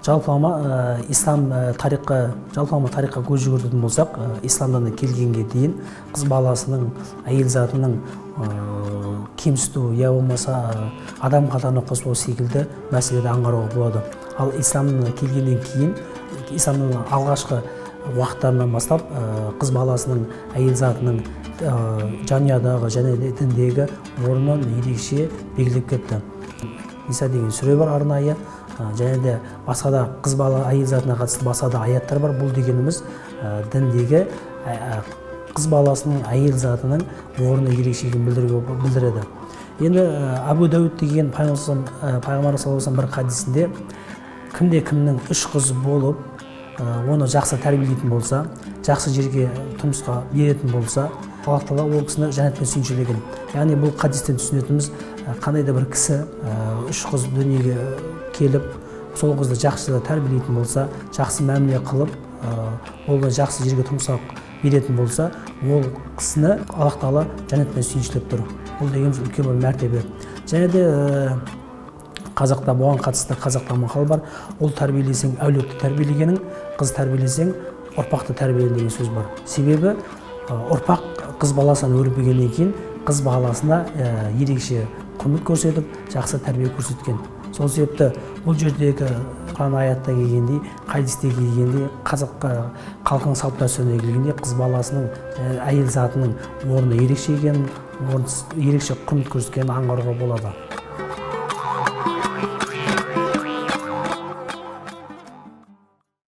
Жалпылама ислам тарихқа, жалпылама тарихқа көз жүгіртетін болсақ, исламдан келгенге дейін қыз баласының, әйел затының кемсіту, я болмаса адам қатарына қоспау секілді мәселелерді аңғаруға болады. Ал исламның келгеннен кейін, исламның алғашқы уақыттарынан бастап қыз баласының, әйел затының жанұядағы және діндегі орнын ерекше белгілеп кетті. Ниса деген сүре бар арнайы, және де басқа да қыз бала, әйел затына қатысты басқа да аяттар бар. Бұл дегеніміз діндегі қыз баласының, әйел затының орны ерекше екенін білдіреді. Енді Әбу Дәуіт деген пайғамбар саллаллаху алейхи бір хадисінде кімде кімнің үш қызы болып, оны жақсы тәрбиелейтін болса, жақсы жерге тұрмысқа беретін болса, Аллах тағала ол кісіні жәннатпен сүйіншілеген. Яғни бұл хадистен түсінетініміз, қандай да бір кісі үш қыз дүниеге келіп, сол қызды жақсы тәрбиелейтін болса, жақсы мәміле қылып, ол жақсы жерге тұрмысқа беретін болса, ол кісіні Аллах тағала жәннатпен сүйіншілеп тұр. Бұл дегеніміз үлкен бір мәртебе. Және де қазақта бұған қатысты қазақта мақал бар. Ұл тәрбиелесең, әулетті тәрбиелегенің, қыз тәрбиелесең, ұрпақты тәрбиеледің деген сөз бар. Себебі ұрпақ қыз баласынан өрбігеннен кейін қыз баласына ерекше құрмет көрсетіп, жақсы тәрбие көрсеткен. Сол себепті бұл жердегі Құран аятта келгендей, хадисте келгендей, қазақ халқының салт дәстүріне келгенде қыз баласының, әйел затының орны ерекше екенін, ерекше құрмет көрсеткенін аңғаруға болады.